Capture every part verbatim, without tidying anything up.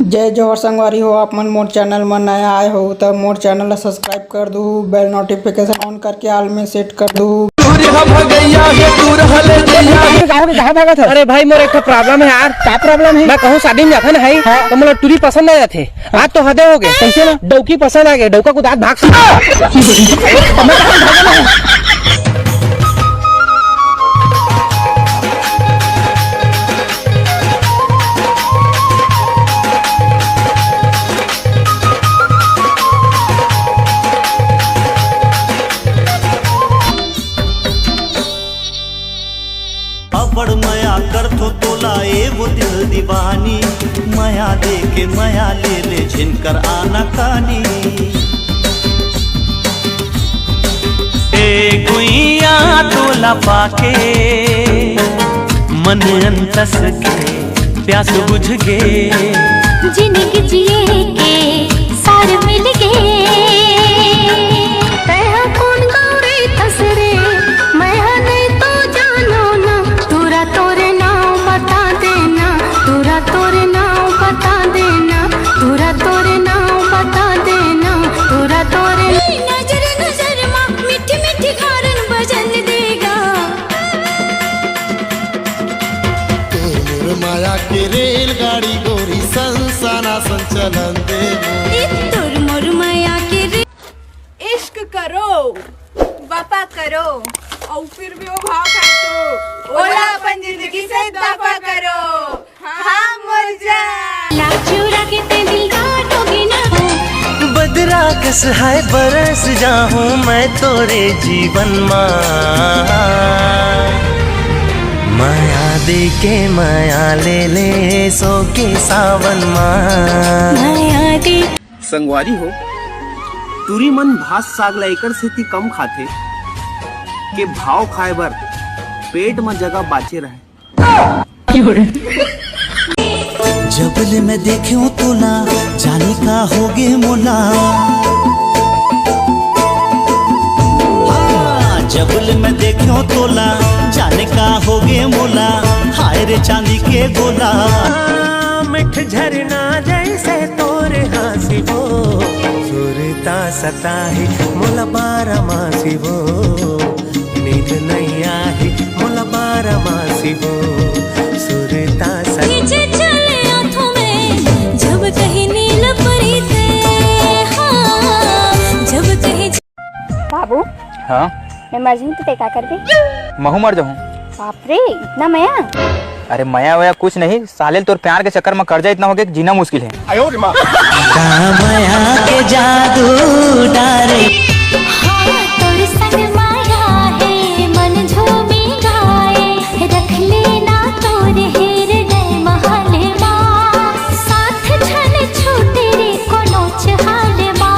जय जोहार संगवारी हो, आप मन मोर चैनल म नया आए हो त मोर चैनल ला सब्सक्राइब कर दू, बेल नोटिफिकेशन ऑन करके ऑल में सेट कर दू। कहाँ भागत हस? अरे भाई, मोर एक ठो प्रॉब्लम है यार। का प्रॉब्लम है? मैं कहूँ शादी में जाता ना भाई, हाँ। तो मोला टूरी पसंद आ जाथे। आज तो हदे हो गए। कैसे ना? डौकी पसंद आ गए, डौका को दांत भाग से। अबड़ मया करथो तोला ए वो दिल दीवानी, मया दे के मया ले ले झिनकर आना कानी। ए गुइया तोला पाके मन अंतस के प्यास बुझ गे। जिनगी जिए के सार मिल गे। तैं हा कोन गाँव रे थस रे, मैं हा नहीं तो जानो ना। तोरा तोरे नाव बता देना, तोरा तोरे नाव बता देना, तोरा तोरे नाव बता देना, तोरा तोरे नजर नजर मा मीठी मीठी गारन बजन देगा। तोर मोर माया के रेलगाड़ी गोरी संसाना संचलन देबो। ए तोर मोर माया के रे- इश्क करो, वफा करो, और फिर भी वो भाव खाए तो ओला अपन जिंदगी से दफा करो। हाँ, मोर जान। लाजू रखे ते दिल काटोगे ना। बदरा कस हाय बरस जाहूँ मैं तोरे जीवन मा। मया दे के मया ले ले सो के सावन मा। मया दे संगवारी हो, टूरी मन भात साग ला एकर सेती कम खाथे के भाव खाए बर पेट म जगह बाचे रहय। जब ले मैं देखेंव तोला, जाने का होगे मोला। हाँ, जब ले मैं देखेंव तोला, जाने का होगे मोला। हाय रे चांदी के गोला, मिठ झरना जैसे तोर हाँसी वो, सुरता सताही मोला बारा मासी वो, नींद नइ आही मोला बारा मासी वो, सुरता सताही। पीछे चले आँखों में, जब कहीं नील परी थे, हाँ, जब कहीं बाबू, हाँ? मैं मर जाहूँ तो तैं का करबे? महूँ मर जाहूँ। बाप रे, इतना मया? अरे मया वया कुछ नहीं, साले तोर प्यार के चक्कर में कर्जा इतना हो गया कि जीना मुश्किल है। का मया के जादू डारे। हाँ, तोर संग माया है, मन झूमी गाए, रख लेना तोर हृदय महल मा, साथ छन छूटे रे कोनो चहल मा।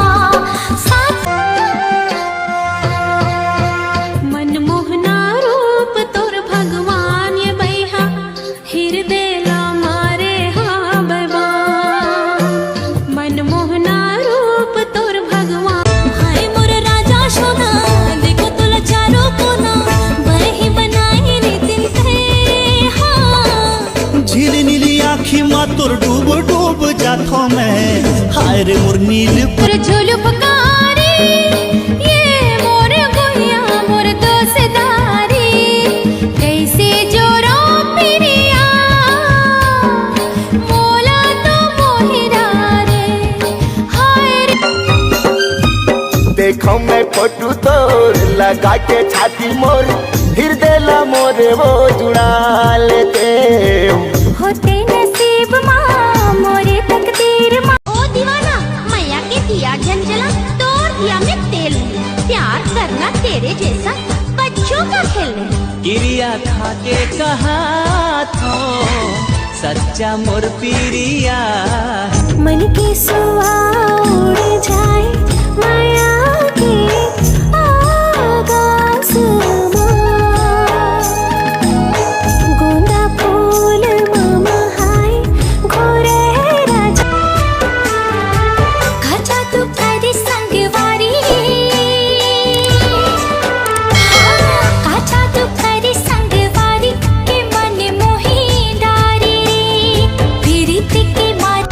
मनमोहना रूप तोर भगवान ये बैहा, हृदय ला मारे हाँ बैमान। मनमोहना रूप तोर भगवान, हाय मोर राजा सोना, देखो तोला चारों कोना, बरही बनाए रे दिल के हाँ। झिल नीली आँखी मा तोर डूब डूब जाथो मैं, हाय रे मोर नील। तोर झुलुप कारी, ये मोर गुइया मोर दोसदारी, कैसे जोरो पिरिया, मोला तो मोहिरा रे, हाय रे। देखो मैं फोटो तोर लगा के छाती मोर, हृदय ला मोरे वो जुड़ा लेते। होते नसीब मा मोरे तकदीर मा। ओ दीवाना, मया के दिया झन जला, तोर दिया में तेल नहीं। प्यार करना तेरे जैसा बच्चों का खेल नहीं। किरिया खा के कहा थो, सच्चा मोर पिरिया। मन के सुआ उड़ जाए मया के आकाश मा। गोंदा फूल मा महाए घोरे राजा। खचा तू करी संगवारी। काचा तू करी संगवारी के मन मोही डारी। पीरित के मार।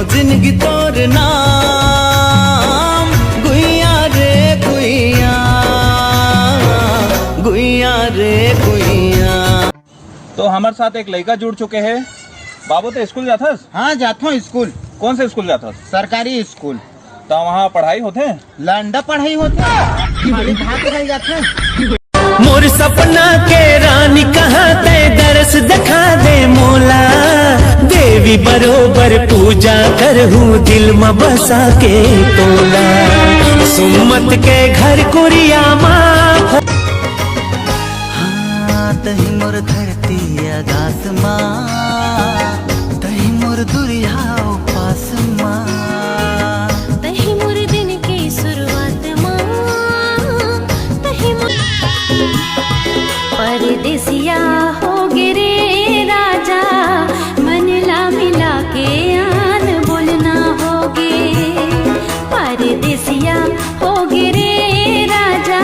जिंदगी तोर नाम, गुइया रे गुइया, गुइया रे गुइया। तो हमर साथ एक लइका जुड़ चुके हे। बाबू, ते स्कूल जाथस? हाँ, जाथों स्कूल। कौन से स्कूल जाथस? सरकारी स्कूल। तो वहाँ पढ़ाई होथे? लंडा पढ़ाई होथे। खाली भात खाई जाथे। मोर सपना के रानी कहाँ, तै दरस दिखा दे मोला। देवी बरोबर पूजा करहूँ, दिल म बसा के तोला। सुम्मत के घर कुरिया मा। हाँ, तही मोर धरती आकाश मा, तही मोर दुरिहा उपास मा। तही मोर दिन के शुरुआत मा, तही मोर परदेसिया हो गे रे राजा, मन ला मिला के आन बोलना हो गे। परदेसिया हो गे रे राजा।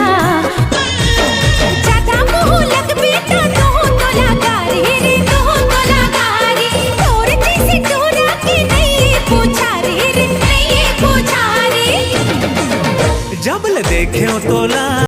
ज्यादा मुँह लगबे त तोहू तोला गारी रे, तोहू तोला गारी। तोर जइसे टोरा के नइ पूछा रे, रे, नइ पूछा रे। जब ले देखेंव तोला।